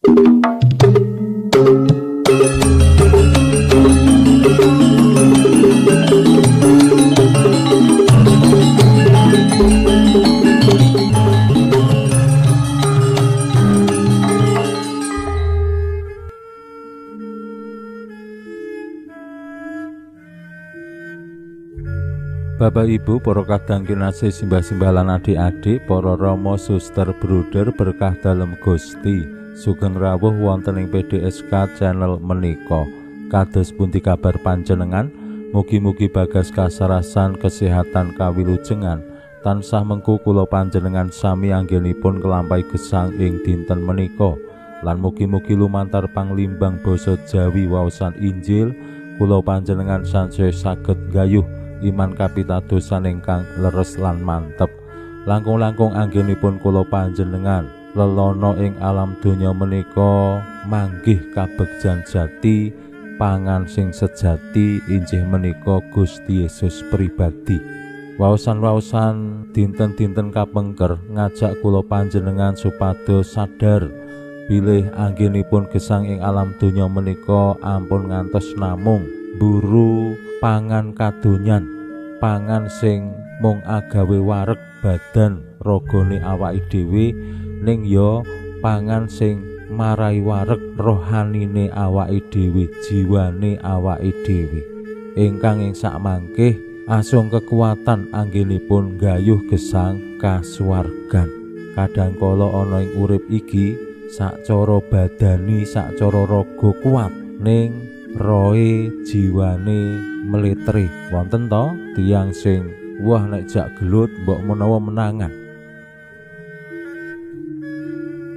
Bapak Ibu, para kadang kinasih, simbah-simbah lan adik-adik, para rama, suster, bruder, berkah dalem Gusti. Sugeng rawuh wonten ing PDSK channel menika. Kados pundi kabar panjenengan? Mugi-mugi bagas kasarasan, kesehatan, kawilujengan tansah mengku kula panjenengan sami anggenipun kelampahi gesang ing dinten menika. Lan mugi-mugi lumantar panglimbang basa Jawi waosan Injil kula panjenengan sansaya saged gayuh iman kapitadosan ingkang leres lan mantep. Langkung-langkung anggenipun kula panjenengan lelono ing alam donya menika manggih kabegjan jati, pangan sing sejati injih menika Gusti Yesus pribadi. Waosan-waosan dinten-dinten kapengker ngajak kula panjenengan supados sadar bilih anggenipun gesang ing alam donya menika ampun ngantos namung mburu pangan kadonyan, pangan sing mung agawe wareg badan ragane awake dhewe, ning ya pangan sing marai wareg rohanine awake dhewe, jiwane awake dhewe. Ingkang ing sakmangkih asung kekuatan anggenipun gayuh gesang kasuwargan. Kadangkala ana ing urip iki sacara badani, sacara raga kuat, ning roe jiwane meletre. Wonten to tiyang sing wah nek jak gelut mbok menawa menangan,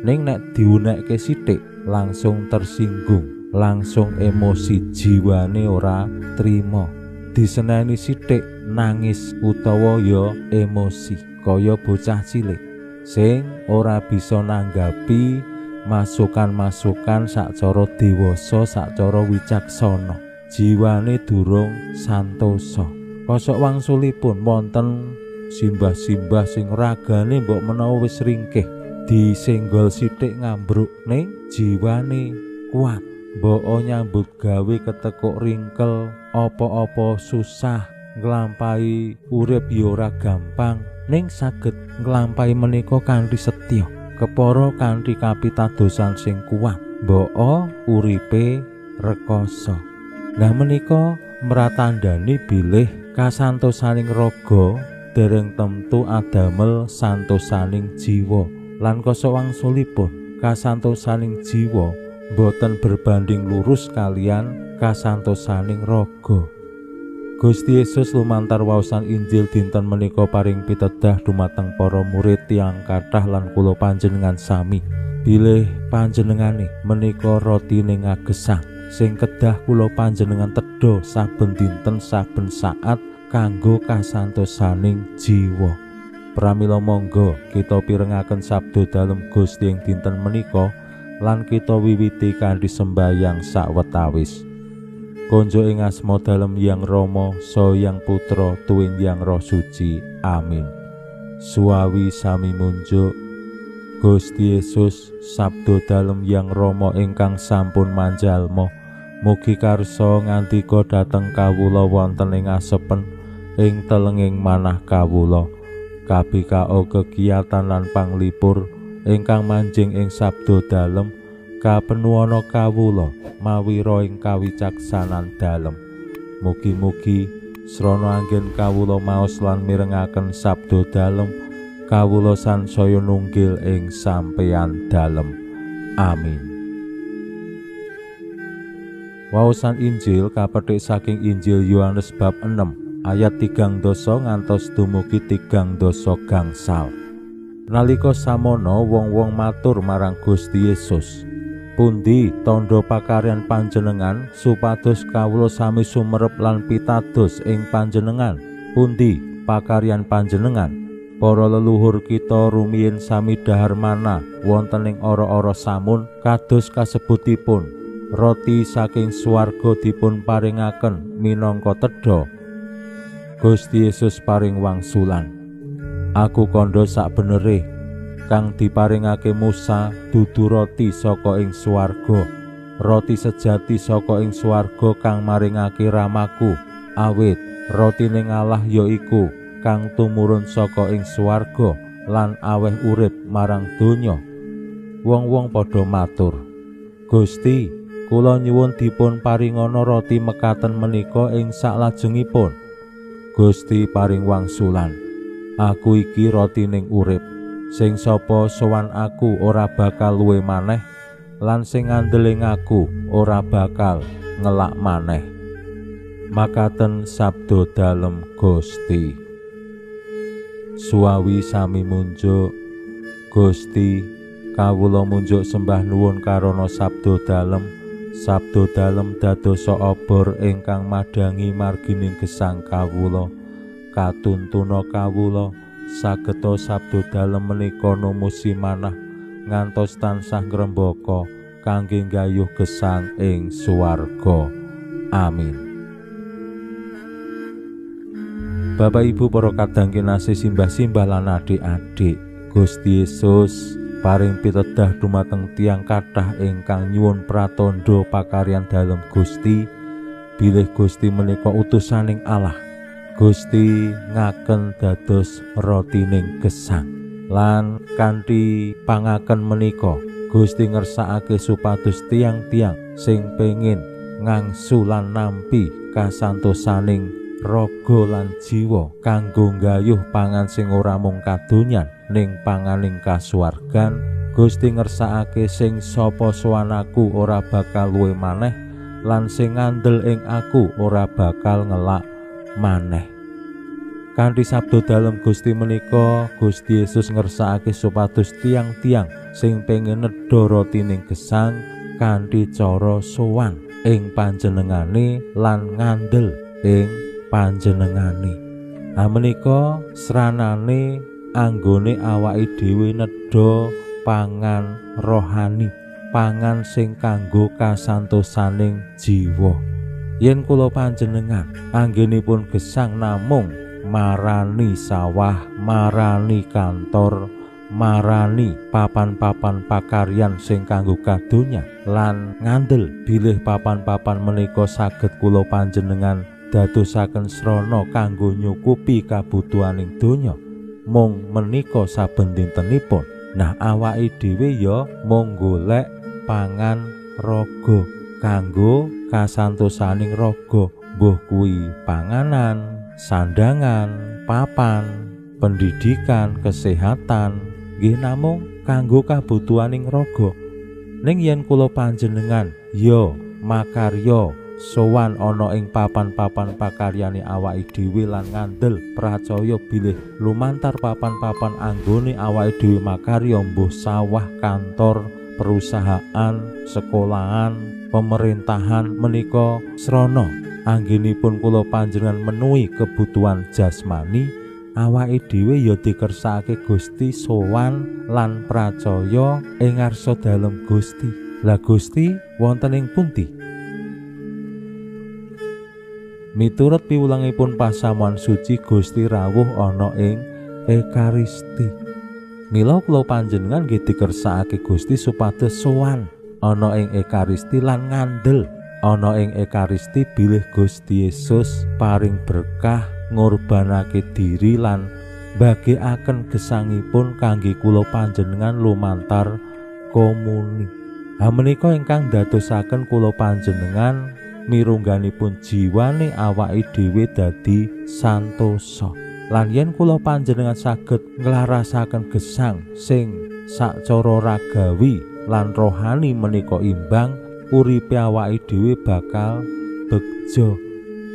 ning nek diunekke sithik langsung tersinggung, langsung emosi, jiwane ora trima. Diseneni sithik nangis utawa ya emosi kaya bocah cilik sing ora bisa nanggapi masukan-masukan sacara dewasa, sacara wicaksana. Jiwane durung santosa. Kosok wangsulipun wonten simbah-simbah sing ragane mbok menawa wis ringkih, disenggol sithik ngambruk, ning jiwane kuat. Mbok nyambut gawe ketekuk ringkel, apa-apa susah, nglampahi urip ya ora gampang, ning saged nglampahi menika kanthi setya, kepara kanthi kapitadosan sing kuat. Mbok uripe rekoso. Nah menika mratandani bilih kasantosaning raga dereng temtu adamel santosaning jiwa. Lan kosok wangsulipun kasantosaning jiwa boten berbanding lurus kalian kasantosaning raga. Gusti Yesus lumantar waosan Injil dinten menika paring pitedah dumateng para murid tiyang kathah lan kula panjenengan sami bilih panjenengane menika rotine ngagesang sing kedah kula panjenengan tedha saben dinten saben saat kanggo kasantosaning jiwa. Pramila monggo kita pirengaken sabda dalem Gusti ing dinten menika lan kita wiwiti kanthi sembayang sawetawis. Konjo ing asma dalem Yang Rama, Saha Yang Putra, tuwin Yang Roh Suci. Amin. Suawi sami munjuk Gusti Yesus, sabda dalem Yang Rama ingkang sampun manjalma, mugi karsa ngandika dhateng kawula wonten ing asepen ing telenging manah kawula. KBKO kegiatan lan panglipur ingkang manjing ing sabda dalem kapenuwana kawula mawira ing kawicaksanan dalem. Mugi-mugi srana anggen kawula maos lan mirengaken sabda dalem, kawula sansaya nunggil ing sampeyan dalem. Amin. Waosan Injil kapethik saking Injil Yohanes bab 6 ayat 3 ngantos dumugi 3 gangsal. Nalika samono wong-wong matur marang Gusti Yesus, pundi tandha pakaryan panjenengan supados kawula sami sumerep lan pitados ing panjenengan? Pundi pakaryan panjenengan? Para leluhur kita rumiyin sami dhahar manna wonten ing ora-ora samun, kados kasebutipun roti saking swarga dipun paringaken minangka tedha. Gusti Yesus paring wangsulan, aku kandha sakbenere, Kang diparingake Musa dudu roti saka ing swarga. Roti sejati saka ing swarga kang maringake ramaku, awit rotine Allah yaiku kang tumurun saka ing swarga lan aweh urip marang donya. Wong-wong padha matur, Gusti, kula nyuwun dipun paringana roti mekaten menika ing saklajengipun. Gusti paring wangsulan, aku iki rotining urip. Sing sapa sowan aku ora bakal luwe maneh, lan sing ngandel ing aku ora bakal ngelak maneh. Makaten sabda dalem Gusti. Suwawi sami munjuk, Gusti, kawula munjuk sembah nuwun karana sabda dalem. Sabda dalem dadosa obor ingkang madhangi margining gesang kawula. Katuntuna kawula sageta sabda dalem menika numusi manah ngantos tansah ngrembaka kangge nggayuh gesang ing swarga. Amin. Bapak Ibu para kadang kinasih, simbah-simbah lan adik-adik, Gusti Yesus paring pitedah dumateng tiyang kathah ingkang nyuwun pratandha pakaryan dalem Gusti, bilih Gusti menika utusaning Allah. Gusti ngaken dados rotining gesang. Lan kanthi pangaken menika Gusti ngersakake supados tiyang-tiyang sing pengin ngangsu lan nampi kasantosaning raga lan jiwa kanggo nggayuh pangan sing ora mung kadonyan ning panganing kasuwargan. Gusti ngersakake sing sapa sowan aku ora bakal luwe maneh lan sing ngandel ing aku ora bakal ngelak maneh. Kanthi sabda dalem Gusti menika, Gusti Yesus ngersakake supados tiyang-tiyang sing pengin nedha rotining gesang kanthi cara sowan ing panjenengane lan ngandel ing panjenengane. Ha menika sranane anggone awake dhewe nedha pangan rohani, pangan sing kanggo kasantosaning jiwa. Yen kula panjenengan anggenipun gesang namung marani sawah, marani kantor, marani papan-papan pakaryan sing kanggo kadonya lan ngandel bilih papan-papan menika saged kula panjenengan dadosaken srana kanggo nyukupi kabutuhaning donya, mung menika saben dintenipun. Nah, awake dhewe ya mung golek pangan raga kanggo kasantosaning raga, mbuh kuwi panganan, sandangan, papan, pendidikan, kesehatan, nggih namung kanggo kabutuhaning raga. Ning yen kula panjenengan ya makarya sowan ana ing papan-papan pakaryane awake dhewe lan ngandel pracaya bilih lumantar papan-papan anggone awake dhewe makarya, mbuh sawah, kantor, perusahaan, sekolahan, pemerintahan menika srana anggenipun kula panjenengan menuhi kebutuhan jasmani, awake dhewe ya dikersakake Gusti sowan lan pracaya ing ngarsa dalem Gusti. Lah Gusti wonten ing pundi? Miturut piwulangipun pasamuan suci, Gusti rawuh ana ing Ekaristi. Mila kula panjenengan nggih dikersakake Gusti supados sowan ana ing Ekaristi lan ngandel ana ing Ekaristi bilih Gusti Yesus paring berkah, ngorbanake diri lan mbagekaken gesangipun kangge kula panjenengan lumantar komuni. Ha menika ingkang ndadosaken kula panjenengan mirungganipun jiwane awake dhewe dadi santosa. Lan yen kula panjenengan saged nglarasaken gesang sing sacara ragawi lan rohani menika imbang, uripe awake dhewe bakal begja,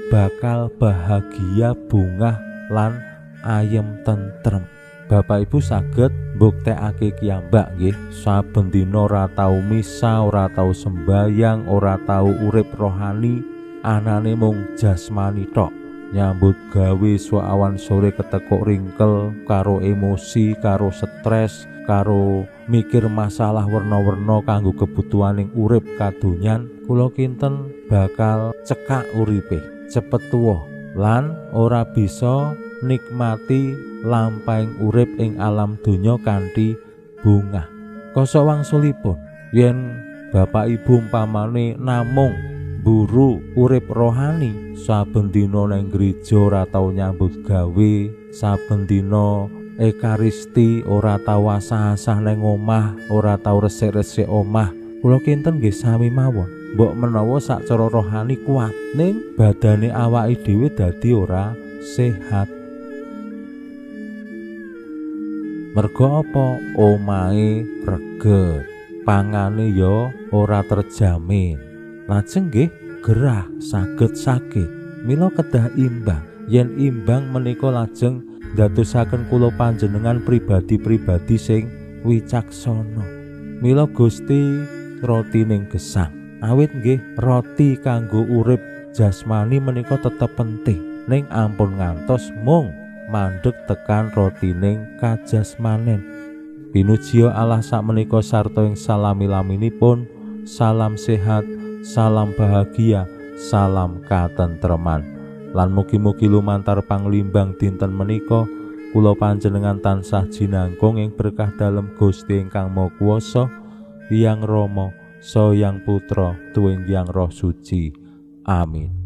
bakal bahagia, bungah lan ayem tentrem. Bapak Ibu saged mbuktekake kiyambak nggih, saben dina ora tau misa, ora tau sembayang, ora tau urip rohani, anane mung jasmani tok. Nyambut gawe awan sore ketekuk ringkel karo emosi, karo stres, karo mikir masalah werna-werna kanggo kebutuhaning urip kadonyan, kula kinten bakal cekak uripe, cepet tuwa lan ora bisa nikmati lampahing urip ing alam donya kanthi bungah. Kosok wangsulipun yen bapak ibu umpamane namung mburu urip rohani, saben dina nang gereja ora tau nyambut gawe, saben dina ekaristi ora tau asah-asah nang omah, ora tau resik-resik omah, kula kinten nggih sami mawon. Mbok menawa sacara rohani kuat, ning badane awake dhewe dadi ora sehat. Mergo apa? Omahe reget, pangane ya ora terjamin. Lajeng nggih gerah, saged sakit. Mila kedah imbang. Yen imbang menika lajeng ndadosaken kula panjenengan pribadi-pribadi sing wicaksana. Mila Gusti rotining gesang. Awit nggih roti kanggo urip jasmani menika tetep penting, ning ampun ngantos mung mandheg tekan rotining kajasmanen. Pinujiya Allah sakmenika sarta ing salami-laminipun, salam sehat, salam bahagia, salam katentreman. Lan mugi-mugi lumantar panglimbang dinten menika kula panjenengan tansah jinangkung ing berkah dalem Gusti ingkang Maha Kuwasa, Hyang Rama, Sang Hyang Putra, tuwin Hyang Roh Suci. Amin.